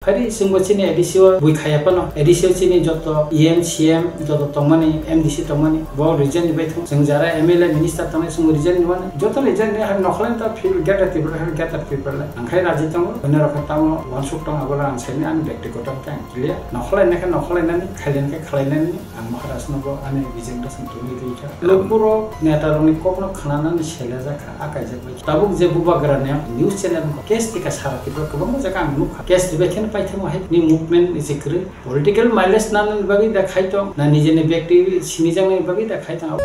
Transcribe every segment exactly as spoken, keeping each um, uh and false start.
Phari chwngbo chini A D C o bui khaya phano, A D C o chini joto E M, C M joto tongmani, M D C tongmani, bo region ni bai thung. Chwng jara M L A minister tongnai chwngbo region ni mani, joto region ni hai nokhlai ta feel greater Tripura, hai greater Tripura lai. Ang khai raji tongo, onno rok tamo wansuk tong, abo ang saini ani bektigoto khe ang clear. Nokhlai nai khe nokhlai nani, khailai nai khe khalai nani, ang Maharaj no bo ani vision rok song tongwi rwi kha. Lukuro neta rokni kokno khnanani selajak kha, a kaijak bai. Tabuk je bubagra ni news channel wngkha, case rika sara Tripura kwbangma jaga ang nukha. Case ribai kheno paithakma hai ni movement ni se kwrwi. Political mileage nanani bagwi da khai tong, na nijeni bekti sinijaknani bagwi da khai tong.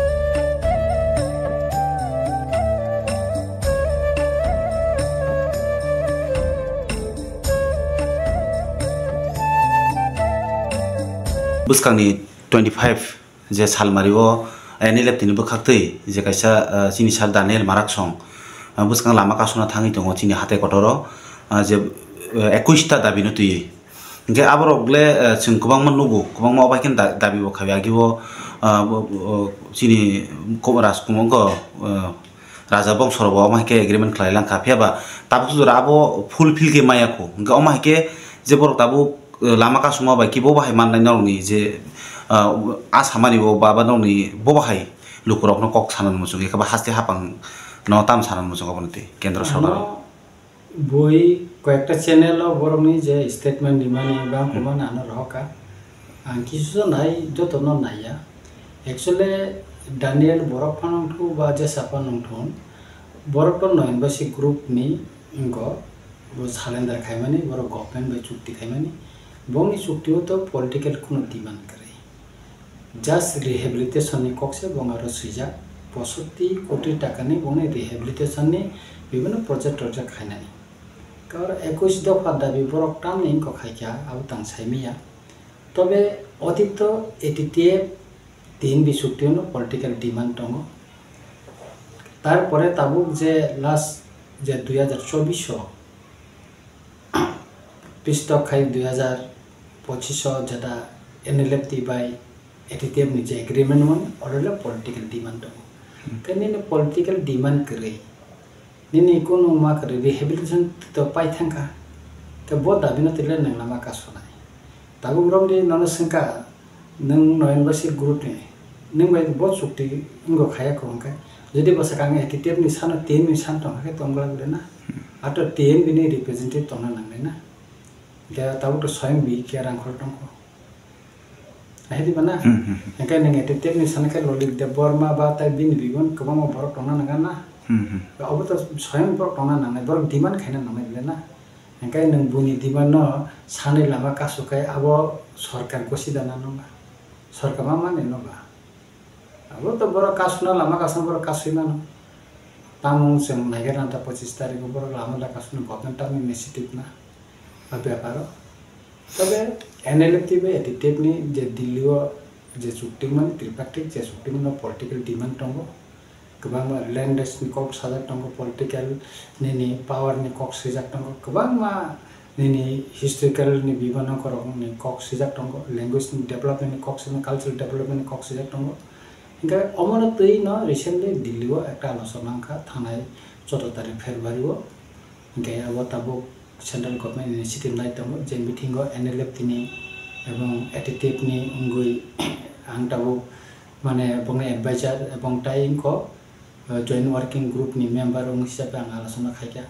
Bwskangni twenty five je salmari o N L F tini bwkhaktwi je kaisa, ah, chini sir Daniel Maraksong, ah, bwskang lama kasuna thangwi tongo chini hatai kotoro, ah, je, eh, ekush ta dabi no twiwi. Hinkhe aborok le, eh, chwng kwbangma nugo, kwbangma obai khe da-, dabi bo khabi agi bo, ah, bo, bo, chini ko-, Rajkumar ko, eh, Raja bongso rok bo omo hai khe agreement khlai lang kha, phiya ba tabuk jora abo fulfill khe maya kho. Hinkhe omo hai khe je borok tabuk, eh, lama kasuma bai khe bo bahai mannai norokni je, ah, a samani bo ba, ba norokni bo bahai lukurokno kok sanani muchung khe ba haste hapang no tam sanani muchung obono tei kendro sorkar. Ano bui koyekta channel o borokni je statement rimani bangkoma ano rohorkha. Ang kisu nai jotono naiya. Actually, Daniel borok phano wngthu ba jesa phano wngthu, borok to noyonbasi group ni wngkho, bo surrender khaimani, borok government bai chukti khaimani. Bongni chukti o to political kuno demand kwrwi. Just rehabilitation ni kok se bong aro swijak, posotti koti taka ni bongni rehabilitation ni bibhinno project rojak khainani. Kar ekush dopha dabi borok tamni wngkha khaikha, abo tang saimanya. Tobe otito A T T F T N V chukti no political demand tongo. Tarpore tabuk je last je dui hazar chobbish o pistok khai dui hazar pochish o jeta N L F T bai A T T F ni je agreement mani, oro le political demand tongo. Hmm. Khe nini political demand kwrwi, nini kunu ma kwrwi rehabilitation to pai thangkha. Khe bo dabi no tile nwng lama kasunai. Tabuk romdi nono swngkha, nwng noyonbasi group ni, nwng bai bo chukti wngkha khaya kho hwnkhe. Jodi bwsakhe ang A T T F ni sano T N V ni san tongkha khe tongla bole na. Hmm. Ato T N V ni representative tongna nangnai na. Khe tabuk to soyang bi khe rang khol tongkho. Ahidi ba na? Hmm, hmm, hmm. Hingke nang A T T F ni sana khe Lolip Debbarma ba tai bini bigon kwbangma borok tongna nangya na? Hmm, hmm. Obo to soyang borok tongna nangnai, borok demand khaina nangnai bole na? Hingke nang buni demand no sanwi lama kasu khe abo sorkar gosi da na nung ba? Sorkar ma mani nung ba? Abo to borok kasuna lama kasuna borok kasui mano. Tamung chwng naiger nanta pochis tarikh o borok lama da kasuna government tamni initiative na. A beparo. Tobe N L F T bai A T T F ni je Delhi o je chukti mani tripartite je chukti mani political demand tongo. Kwbangma land rights ni kok sajak tongo, political nini power ni kok swijak tongo, kwbangma nini historical ni bibano korok ni kok swijak tongo, language ni development ni kok swijak, cultural development ni kok swijak tongo. Hingke omono twi no recently Delhi o ekta alochona wngkha thanai choudo tarikh February o. Hingke abo tabuk central government initiative nai tongo, je meeting o N L F T ni ebong A T T F ni wngwi ang tabuk mane bongni advisor ebong tai wngkho, eh, joint working group ni member wng hisabe ang alochona khaikha.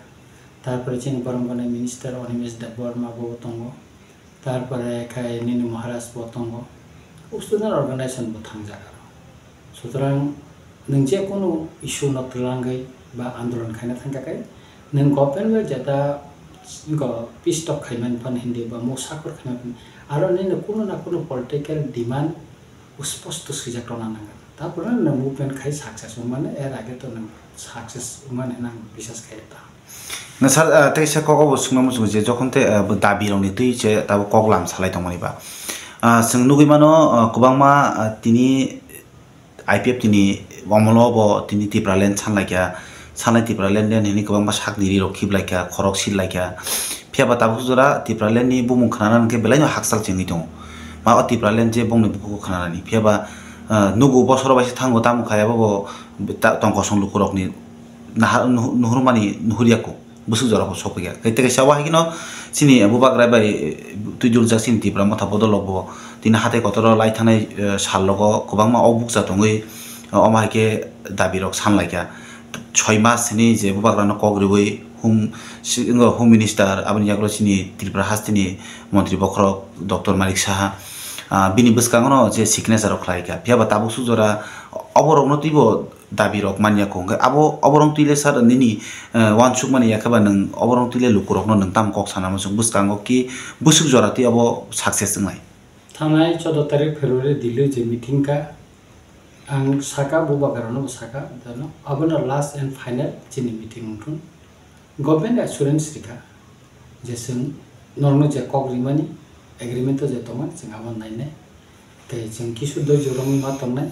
Tarpore chini borom boni minister Animesh Debbarma bo tongo. Tarpore khai nini Maharaj bo tongo, student organization bo thangjak aro. Sutrang nwng je kunu issue no twlangwi ba andolon khaina thangkha khe, nwng government bai jeta go peace talk khaimani phan hindi ba mung sakur khaimani phan, aro nini kunu na kunu political demand usposto swijak rwna nangkha. Tapore nwng movement khai success wngmani, er age to nwng success wngmani hinwi ang biswas khaio ta. Na sir, ah, tei se kok obo swngna muchungo je jokhon tei, ah, bo dabi rokni twi se tabuk kok lam salai tongmani ba. Ah, chwng nugwi mano, ah, kwbangma, ah, tini I P F T ni omolo bo tini Tipraland sanlaikha, sanlai Tipraland hwnwi kwbangma sakni ri rok khiplaikha, khorok sillaikha. Phiya ba tabuk jora Tipraland ni bumung khwnana hwnkhe belai no hakchal chengwi tongo. Ma o Tipraland je bongni bukhuk khwnanani. Phiya ba, ah, nugo bosoro bai se thango tamo kha abo bo ta-, tong kosong lukurokni nahar-, nuh-, nuhurmani nuhurya kho. bwswk jora bo sokphaikha. Tei kaisa o hai kheno chini bubagra bai twi duljak chini Tipra Motha bodol rok bo tini hatai kotor o lai thanai, eh, sal rogo kwbangma o bukcha tongwi, eh, omo hai khe dabi rok san laikha. Soi mas ni je bubagra no kok riwi home, si-, Home Minister aboni yagulo chini Tripura hasteni montri bokhorok Doctor Manik Saha, ah, bini bwskango no je signature rok khlaikha. Phiya ba tabuk suk jora oborok no twibo dabi rok manya kho. Hwnkhe abo, oborok twi le sir nini, eh, uansukmani ya khe ba nwng oborok twi le lukurokno nwng tamo kok sana muchung bwskango ki bwswk jora twi abo success wngnai? Thanai choudo tarik February Delhi je meeting kha, ang saka bubagrano bo saka, dano abono last and final chini meeting wngthun. Government assurance rikha je chwng norokno je kok rimani agreement o je tongmani chwng abo nainai. Tei chwng kisu doijo romwi ma tongnai.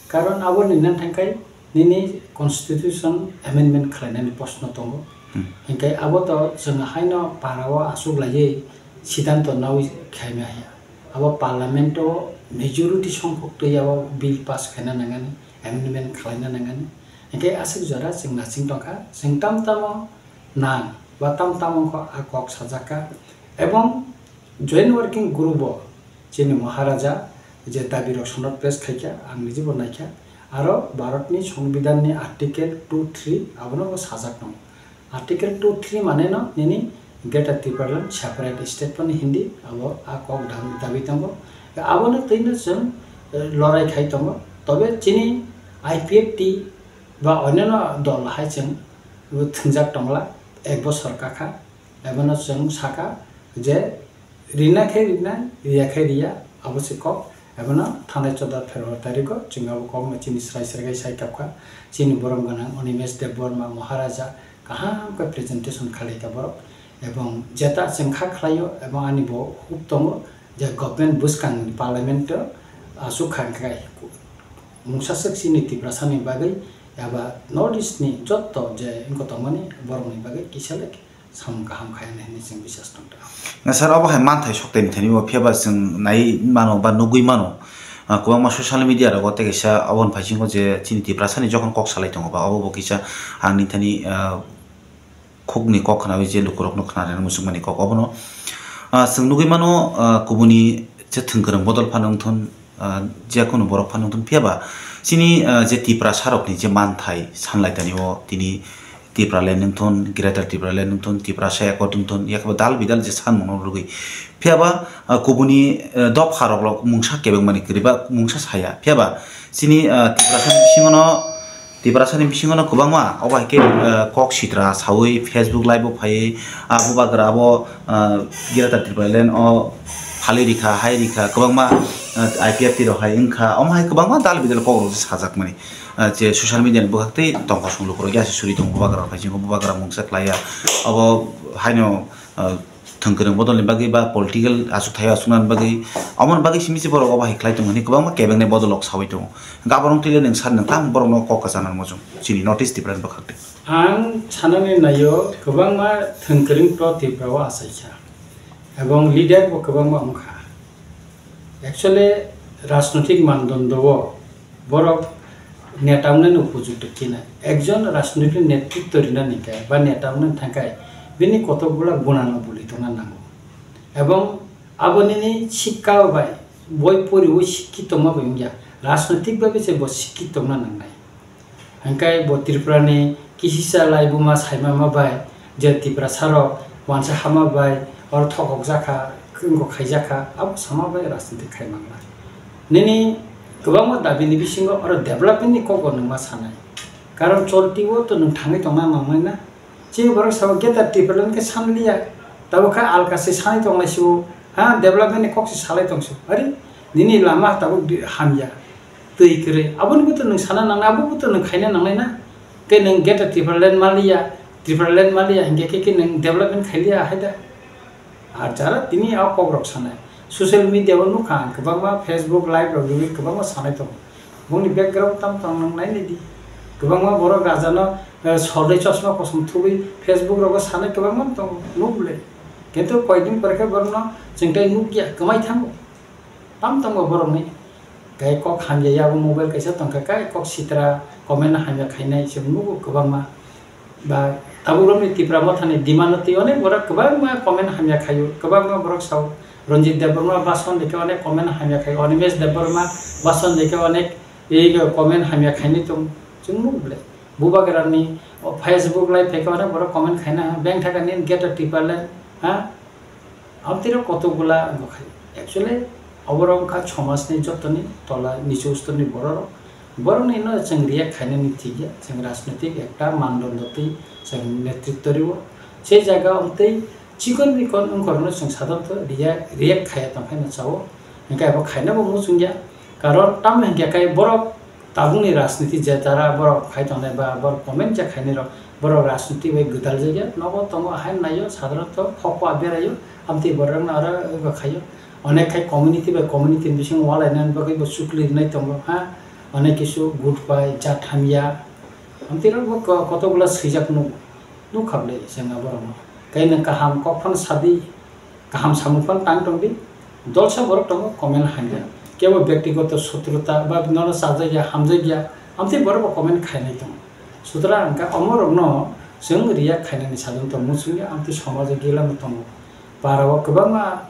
Karon abo nini thangkai nini constitution amendment khlainani proshno tongo. Hmm. Hinkhe abo to chwng haino para o aswk laiwi siddhanto nawi khaima ya. Abo parliament o majority songkhok twi abo bill pass khaina nangani, amendment khlaina nangani. Hinkhe aswk jora chwng naching tongkha, chwng tam tamo nang ba tam tamo wngkha a kok sajak kha. Ebong joint working group o chini Maharaja je dabi rok sonod pass khaikha, ang nijibo naikha. Aro Bharat ni Songbidan ni Article two three abono bo sajak tongo. Article two three mane no nini Greater Tipraland separate state phano hindi abo a kok dam-, dabi tongo. Abono twino chwng, eh, lorai khai tongo. Tobe chini I P F T ba onyono dol hai chwng thwngjak tongla ek bosor kakha. Ebono chwng saka je rina khe rinai, riya khe riya, abo se kok. Ebono thanai choudo February tarikh o chwng abo kokno chini srai srai khai sai kapkha. Chini borom gwnang Animesh Debbarma Maharaja kaham khe presentation khalai kha borok. Ebong jeta chwng kha khlaio ebong ani bo huk tongo je government bwskang ni parliament o aswk kha khe mungsa swk chini Tiprasa ni bagwi eba North East ni jotto je wngkha tongmani borok ni bagwi kisa le samung kaham khainai hinwi chwng biswas tongkha. Na sir, obo hai manthai soktaini thani bo phiya ba chwng nai mano ba nugwi mano, ah, kwbangma social media rogo tei kaisa oboni phaisingbo je chini Tiprasani jokhon kok salai tongo ba obo bo kisa ang nini thani, ah, khukni kok khnawi je lukurokno khna rwna muchungmani kok obono, ah, chwng nugwi mano, ah, kubuni je thwngkwrwng bodol phano wngthon, ah, je kunu borok phano wngthon, phiya ba chini, ah, je Tiprasa rokni je manthai sanlai tani o tini Tipraland wngthon, Greater Tipraland wngthon, Tiprasa Accord wngthon, yakhe bo dal bidal je sanmano rwgwi. Phiya ba, ah, kubuni, ah, dopha rok mungsa kebengmani kwrwi ba mungsa saya. Phiya ba chini, ah, Tiprasani bisingono, Tiprasani bisingono kwbangma obo hai khe, ah, kok sitra sawi Facebook live o phaiwi, ah, bubagra abo, ah, Greater Tipraland o phalwi rikha, hai rikha, kwbangma, ah, I P F T rok hai wngkha, omo hai kwbangma dal bidal kok rok sajakmani. Ah, je social media ni bwkhak tei tongkha song lukurok ya se suri tongo, bubagra rok hai se bubagra mungsa khlai ya. Abo haino, ah, thwngkwrwng bodol ni bagwi ba political achuk thaio achukna bagwi, omo ni bagwi simi se borok obo hai khlai tongo hinwi kwbangma kebeng ni bodol rok sawi tongo. Hwnkhe abo rok twi le nwng sani nwng tamo borok no kok kwchana muchung chini North East Tripura ni bwkhak twi. Ang sanani naio kwbangma thwngkwrwng pro Tripura o achaikha. Ebong leader bo kwbangma wngkha. Actually, rajnotik mandondo o borok neta wngnani upojukto khe na. Ekjon rajnotik netritto rinani khe ba neta wngnani thangkhai bini kotok bwla gunano bwlwi tongna nango. Ebong abo nini sikka bai boi poriwi sikki tongma bai wngya. Rajnotik bai se bo sikki tongna nangnai. Hingkai bo Tripura ni kisisa laibuma saimama bai je Tiprasa rok wansa hama bai oro thokok jakha, wngkok khaijakha, abo sama bai rajniti khai mangla. Nini kwbangma dabi ni bisingo oro development ni kok bo nwng ma sanai. Karon cholti o to nwng thangwi tongna nangnai na. Chini borok sabo Greater Tipraland khe sanliya. Tabuk khe alka se sanai tonglai sio. Ha, development ni kok se salai tong sio. Ari, nini lama tabuk di-, hamya. Twi kwrwi. Aboni bo to nwng sana nangnai, abo bo to nwng khaina nangnai na. Khe nwng Greater Tipraland maliya, Tipraland maliya, hinkhe khe, khe nwng development khailiya hai da. Ar jara tini a kok rok sanai. Social media o nukha ang kwbangma Facebook live rok rwgwi kwbangma sanai tongo. Bongni background tam tong nwng nainai di. Kwbangma borok rajano, eh, sordai chosma kosom thubwi Facebook rogo sanai kwbangma tongo, nukle. Kintu koidin pore khe borokno chwngtai nukya, kwmai thango. Tam tongo borokni. Tei kok hamya yago mobile kaisa tongkha, kai kok sitra comment hamya khainai se nugo kwbangma. Ba Tabuk romni Tipra Mothani demand no twi onek borok kwbangma comment hamya khaio, kwbangma borok sao, Ranjit Debbarma bason dikhe onek comment hamya khaio, Animesh Debbarma bason dikhe onek ei comment hamya khainai tong, chwng nuk ble. Bubagrani, o, Facebook live phaikhe onek borok comment khaina, beng thaka nini get a Tipraland, ha? Amtwiro kotokgola wngkha khai. Actually, oborok wngkha somajni jotoni tola nichu storni bororok. Borokni no chwng react khainani thik ya, chwng rajnitik ekta mandondo twi chwng netritto rwo. Se jaga amtwi chikon mikon wngkhorokno chwng sadonto react, react khaiya tongkhaino chao. Hwnkhe abo khainabo muchungya. Karon tamo hinkhe khai borok tabukni rajniti je jara borok khai tongnai ba borok comment je khainai rok, borok rajniti bai gwdal jakya nogo tongo, hai naio sadharanto khokpa beraio, amtwi borok no aro ego khaio. Onek khai community bai community ni bisingo walainani bagwi bo chukli rinai tongo, ha, onek kisu good bye, jat hamya, amtwi rok bo ko-, kotokgola swijak nugo. Nukha ble chwng aborokno. Tei nwng kaham kok phano sadi, kaham samung phano tang tongdi. Dolsa borok tongo comment hamya. Kebo byaktigoto sotruta ba nono chajakya, hamjakya, amtwi borok bo comment khainai tongo. Sutra hwnkha omorokno chwng react khainani sadonto muchungya, amtwi somajo gilano tongo. Parao kwbangma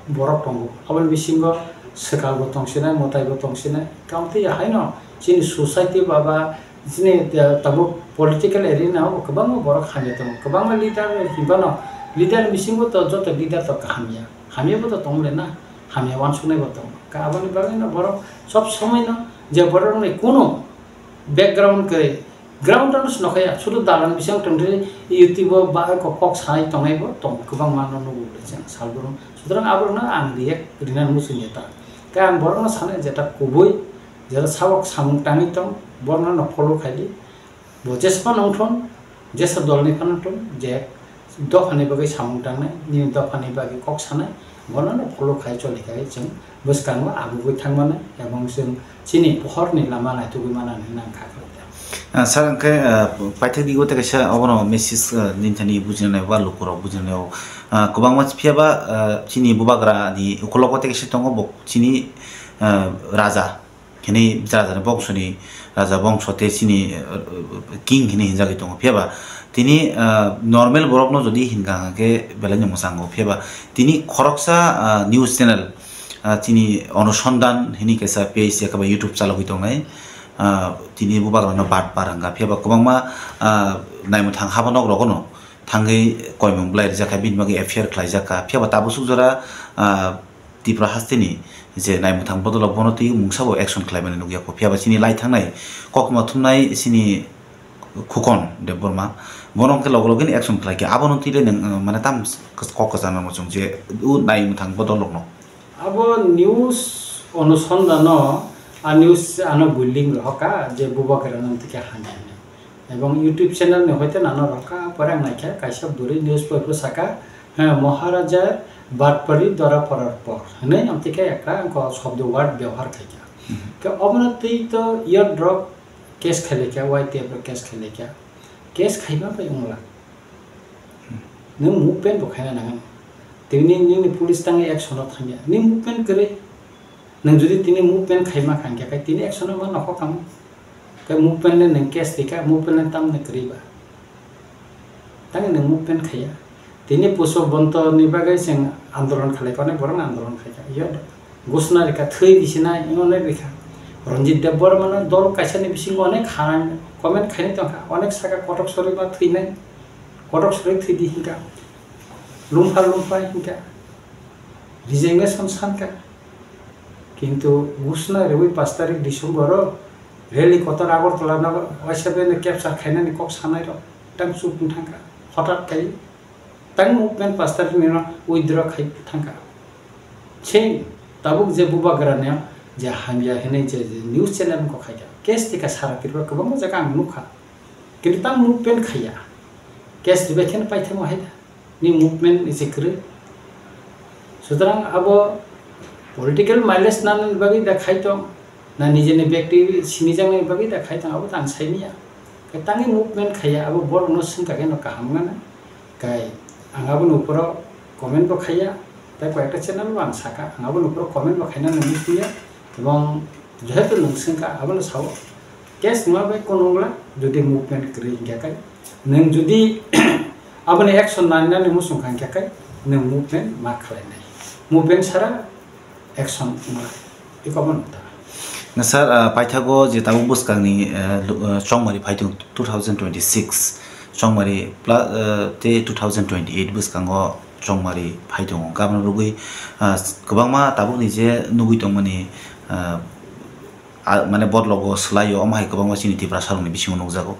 borok tongo. Aboni bisingo swkalbo tongsinai, mwtaibo tongsinai. Kamtwi haino chini society ba, ba chini, eh, tabuk political arena o kwbangma borok hamya tongo. Kwbangma leader hinphano, leader bisingo to joto leader to kaham ya. Hamya bo to tong le na, hamya wansuknai bo tongo. Ka aboni bagwi no borok sob somoi no je borok ni kuno background kwrwi, ground ano se nokha ya, sudu dalan bising tongthai YouTube o ba kok, kok sanai tongnai bo tong, kwbangma no nugo le chwng salbrum. Sutrang aborok no ang react rina muchung ya ta. Khe ang borok no sanai jeta kubui, jeta sabok samung tangwi tong, borok no follow khaidi. Bo jesma nongthon, jesa dol ni phano thon, je dophani bagwi samung tangnai, nini dophani bagwi kok sanai, bono no follow khai choli khai chwng bwskango agugwi thangmani, ebong chwng chini pohorni lama naitugwi manani nang kha khlai da. Ah, sir, hwnkhe, ah, paithak digo tei kaisa obono message, ah, nini thani bujinai ba lukurok bujinai o, ah, kwbangma phiya ba, ah, chini bubagra ni ukulogo tei kaisa tongo bo chini, ah, raja. Hini raja ni bongso ni raja bongso tei chini, uh, king hini hinjagwi tongo. Phiya ba tini, uh, normal borok no jodi hinka hwnkhe belai no mwchango. Phiya ba tini khoroksa, uh, news channel, uh, chini Onusondhan hini kaisa page yakaba YouTube chalogwi tongnai. Uh, tini bubagra no bat par hwnkha. Phiya ba kwbangma, uh, naimwthang haba nok rogo no thangwi koimung belai rijak kha, bini bagwi F I R khlaijak kha. Phiya ba tabuk suk jora, ah, Tipra hasteni je naimwthang bodolok bono twi mungsa bo action khlaimani nukya kho. Phiya ba chini lai thangnai kokma thumnai chini Khukon Debbarma bono hwnkhe logo logo ni action khlaikha. Abono twi le nwng, ah, mane tam kok kwchang nangma chwng je o naimwthang bodolrokno. Abo news onusondhano a news ano building rohoka je bubagra nang tike hani hani. Ebong YouTube channel ni hoite nano rohoka, pore ang naikha kaisa bwrwi news poi pho saka, he, Maharaja Batpari dora porar por hinwi amtike ekta ko shobdo word byabohar khaikha. Mhm. Ke obono twi to yod rok case khailaikha, Y T F rok case khailaikha. Case khaima bai wngla. Nwng movement bo khaina nangan. Tini nini police tangwi action o thangya. Nini movement kwrwi. Nwng jodi tini movement khaima kha hwnkhe, tini action o ma nokho kamo. Khe movement le nwng case rikha, movement le tamni kwrwi ba. Tangwi nwng movement khaiya. Tini Pushpabanta ni bagwi chwng andolon khlai, onek borok andolon khaikha. Iyo. Gusna rikha, thwi bisinai, ino onek rikha. Ranjit Debbarma no dol kaisa ni bisingo onek kha, comment khainai tongkha, onek saka kotok sori ma thwinai, kotok sori thwidi hinkha, lumpha lumpha hinkha, resignation sankha. Kintu gusna riwi pash tarik December o rally kotor Agartala no waisa bai no capture khainani kok sanai rok tang chup wng thangkha, hotat kai. Tang movement pash tarik ni no withdraw khai thangkha. Se tabuk je bubagra ni je hamya hinwi je, je news channel wngkha khaikha. Case tikha sara Tripura kwbangma jaga ang nukha. Kintu tang movement khaiya. Case ribai kheno paithakma hai da. Ni movement ni se kwrwi. Sutrang abo political mileage nanani bagwi da khai tong. Na nijeni bekti sinijaknai bagwi da khai tong, abo tang saimanya. Khe tangwi movement khaiya, abo borokno swngkha khe no kaham wngnai. Kai ang aboni uporo comment bo khaiya, tei koyekta channel bo ang saka, ang aboni uporo comment bo khaina nang muchungya, ebong jehetu nwng swngkha abono sao. Case wngma bai kono wngla, jodi movement kwrwi hinkhe kai Nwng jodi aboni action nanani muchung kha hwnkhe kai nwng movement ma khlainai. Movement sara action wngna ikobo nukta. Na sir, ah, paithago je tabuk bwskangni, eh, lu-, eh, chongmari phaitung two thousand twenty-six chongmari pla-, eh, tei two thousand twenty-eight bwskango chongmari phaitungo. Gabna rwgwi, ah, kwbangma tabukni je nugwi tongmani, ah, ah, mane, botlogo swlaio, omo hai kwbangma chini Tiprasa rokni bisingo nukjago.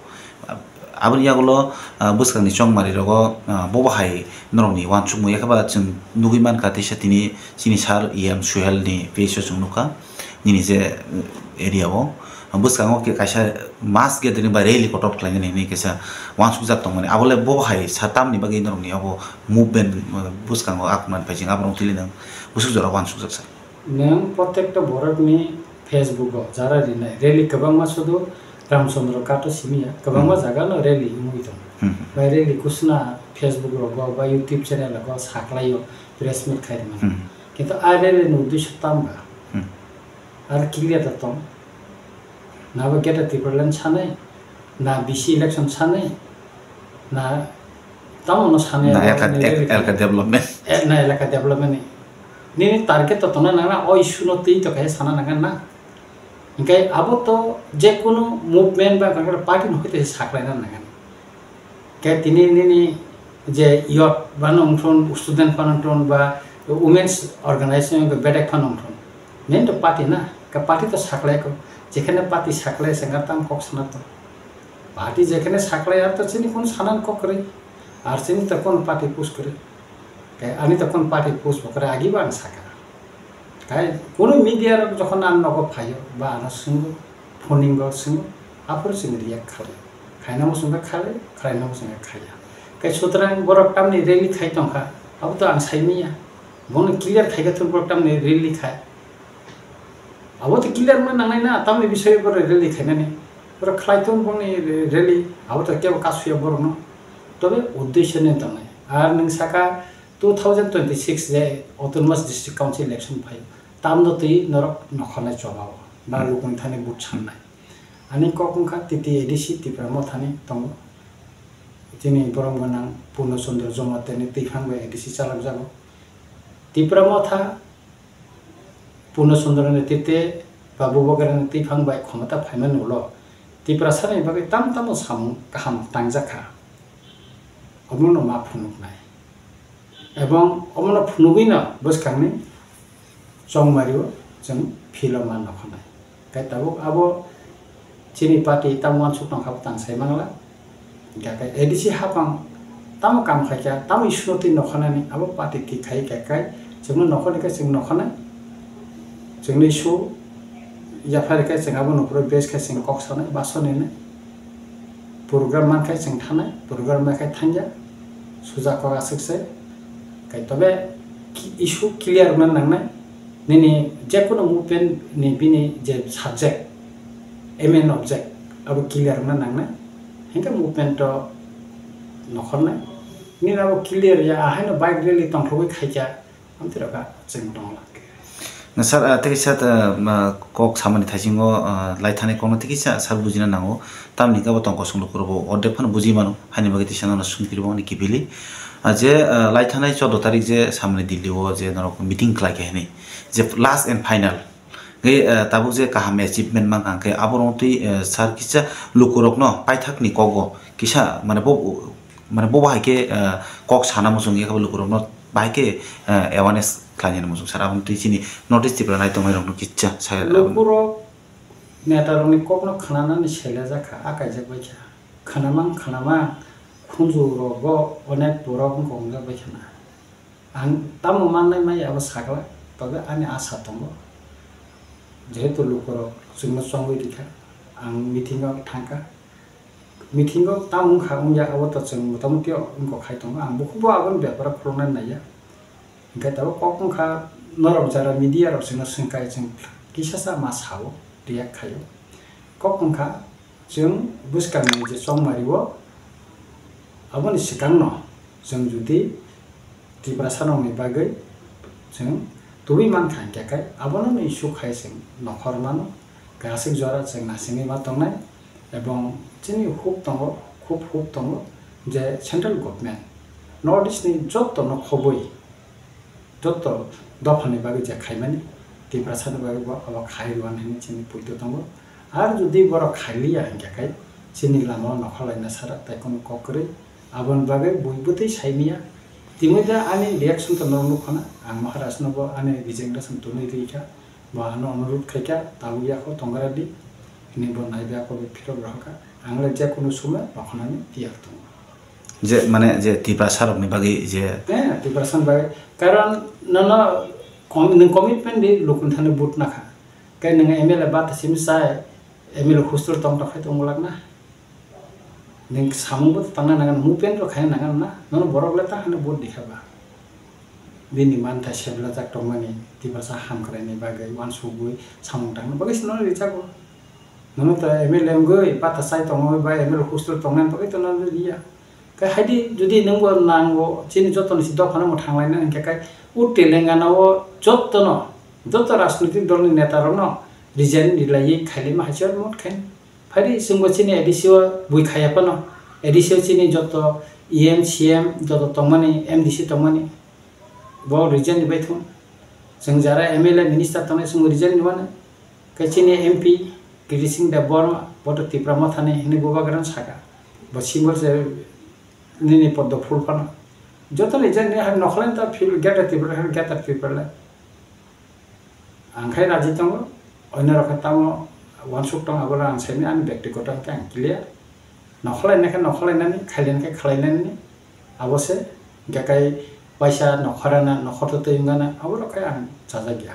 Aboni yagulo, ah, bwskangni chongmari rogo, ah, bobo hai norokni uansukmung, yakhaba chwng nugwi mankha, teisa tini chini sir E M Suhel ni page o chwng nukha, nini je, eh, area o. Bwskango khe kaisa mass gathering ba rally kotor khlainani hinwi kaisa uansukjak tongmani, abole bobo hai sa tamni bagwi norokni obo movement, eh, bwskango akmani phaising aborok tili nang bwswk jora uansukjak sa. Nwng protekta borokni Facebook o jara rinai rally kwbangma sudu Ramchandra Ghat o simi ya, kwbangma Hmm. jaga no rally wngwi tongo. Hmm. Bai rally kusna Facebook rogo ba YouTube channel rogo saklaio, press meet khai rwmani. Hmm. Kintu a rally ni uddesho tamo ba? Hmm. Ar clear da tong. Na bo Greater Tipraland sanai, na B C election sanai, na tamo no sanai Na abo elaka, ni el-, rally elaka development. Eh, na elaka development ni. Nini target to tongna nangna, o issue no twi to khe sana nangna na. Hingke abo to je kunu movement ba party no hoite saklaina nangna. Ke tini nini je youth phano wngthun, student phano wngthun, ba women's organization ba bedek phano wngthun. Nini to party na, ke party to saklai ko, jekhane party saklai se ngar tam kok sana to. Party jekhane saklai ar to chini kun sanan kok kwrwi, ar chini to kun party push kwrwi. Ke ani to kun party push bo kwrwi, agi ba ang saka. Kai kunu media rok jokhon ang nogo phaio, ba ano swngo, phoningo swngo, aphuru chwng react khalai. Khaina muchungkha khalai, khlaina muchungkha khaiya. Kai sutrang borok tamni rally khai tongkha, abo to ang sai manya. Bono clear khaikha thung borok tamni rally khai. Abo to clear ma nangnai na, tamni bisoi borok rally khainani. Borok khlai thung bongni rally, abo to kebo kasuya borokno. Tobe uddesho ni tongnai. Ar nwng saka two thousand twenty-six je Autonomous District Council election phai, tamno twi norok nokhornai chobao, na Hmm. lukuni thani vote sannai. Ani kok wngkha T T A D C Tipra Mothani tongo. Chini borom gwnang Purno Chandra Jamatia ni twiphang bai A D C chalokjago. Tipra Motha Purno Chandra ni tete ba Bubagra ni twiphang bai khomota phaimani ulo Tiprasa ni bagwi tam tamo samung kaham tangjakha. Omono ma phunuknai. Ebong omono phunugwino bwskangni chongmario chwng philo ma nokhanai. Khe tabuk abo chini party tamo uansuk tongkha bo tang sai mangla. Hingkha khe A D C hapang tamo kam khaikha, tamo issue no twi nokhanani abo party thik khai khe kai chwngno nokhani khe chwng nokhanai. Chwngno issue yaphar khe chwng abo nokro base khe chwng kok sanai, baso nini. Program man khai chwng thanai, program man khai thangya, suja kok aswk se. Kai tobe ki-, issue clear wngna nangnai. Nini jekunu movement ni bini je subject, aim and object, abo clear wngna nangnai. Hinkhe movement to nokhornai. Nini abo clear ya, ahaino bike rally tongthogwi khaikha. Amtwi rok a chwng tong lang khe. Na sir, ah, tei kisa, ah, ma, kok samani thaisingo, ah, lai thanai kokno tei kisa sir bujina nango. Tamni khe abo tong kosong lukurok bo ordek phano buji mano. Haini bagwi tisa nono swngphirwi mani kibili. Ah, je, ah, lai thanai chordo tarik je samani Delhi o je norok meeting khlai khe hinwi. Je last and final. Hingke, eh, tabuk je kaham achievement mankha, hingke aborok twi, eh, sir kisa lukurokno paithakni kogo kisa, mane, bo, mane, bo bahai khe, eh, kok sana muchung ya khe lukurokno bahai khe, eh, awareness khlainani muchung sir. Aboni twi chini North East Tripura nai tongnairokno kisa saya. Lukurok netarokni kokno khnanani selejak kha, a kaijak bai kha. Khnamang, khnamang, khunju rogo onek borok wngkha wngjak bai khna. Ang tamo mannai mai abo sakla, tobe ani asa tongo. Jehetu lukurok chwngno chongwi rikha, ang meeting o thangkha. Meeting o tamo wngkha wngya abo to chwng motamuti wngkok khai tongo. Ang bukhukbo aboni beparo khulumnani naiya. Hingkhe tabuk kok wngkha norok jara media rok chwngno swngkha, chwng kisasa ma sao, react khaio. Kok wngkha chwng bwskangni je chongmario aboni swkangno chwng jodi Tiprasa rokni bagwi chwng tubui mankha hingkhe kai abono no issue khai chwng nokhor mano, aswk jora chwng nasingwi ma tongnai, ebong chini huk tongo Hub hub tongo je central government North East ni jotto no khobwi, jotto dopha ni bagwi je khaimani, Tiprasa ni bagwi bo abo khai rwani hinwi chini poito tongo. Ar jodi borok khailiya hinkhe khai chini lama o nokhorlaina sara tai kono kok kwrwi, aboni bagwi bui bwtwi saimanya. Tini da ani reaction to norok nukha na, ang Maharaj no bo ani resignation twnwi rikha. Bo ano onurudh khaikha, tabuk yakho tongra di, hwnwi bo naibe ako bo phirok rohorkha. Ang le je kunu somoi rokhanani tiyar tongo. Je, mane, je Tiprasa rokni bagwi je Eh, Tiprasa ni bagwi. Karon nono com-, nwng commitment di lukun thani vote nakha. Kai nwng M L A bata simi sai, M L A hostel tong tong khai tong lakna. Nwng samung bo tangna nangan, movement rok khaina nangan na. Nono borok le ta hano vote dikha ba. Bini mantha seblajak tongmani, Tiprasa hamkraini bagwi uansukgwi samung tangna bagwi se nono rijago. Nono ta M L A wngwi bata sai tongwi ba M L A hostel tongnani bagwi to nono liya. Kai haidi jodi nwngbo nango chini jotoni si dophano mwthang laina hinkhe kai o Telangana o jottono, jotto rajnitik dolni neta rokno resign rilaiwi khailaima hai se mot khain. Phaidi chwngbo chini A D C o bui khaiya phano, A D C o chini joto E M, C M joto tongmani, M D C tongmani, bo resign ni bai thung. Chwng jara M L A minister tongnai chwngbo resign ni mano. Khe chini M P Kiri Singh Debbarma, bo to Tipra Mothani hinwi bubagrano saka. Bo symbol se nini poddo phul phano. Joto resign ni hai nokhlai ta feel Greater Tipra, Greater Tipra le. Ang khai raji tongo, oino rok khe tamo uansuk tong, abo ang saimanya, ani bektigoto khe ang clear. Nokhorlaina khe nokhorlainani, khailaina khe khailainani, abo se, hingkhe kai paisa nokhorana, nokhorto twi wngana, abo rok khe ang chajak ya.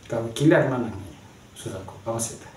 Kabo clear ma nangni, sujak kok, abo se ta.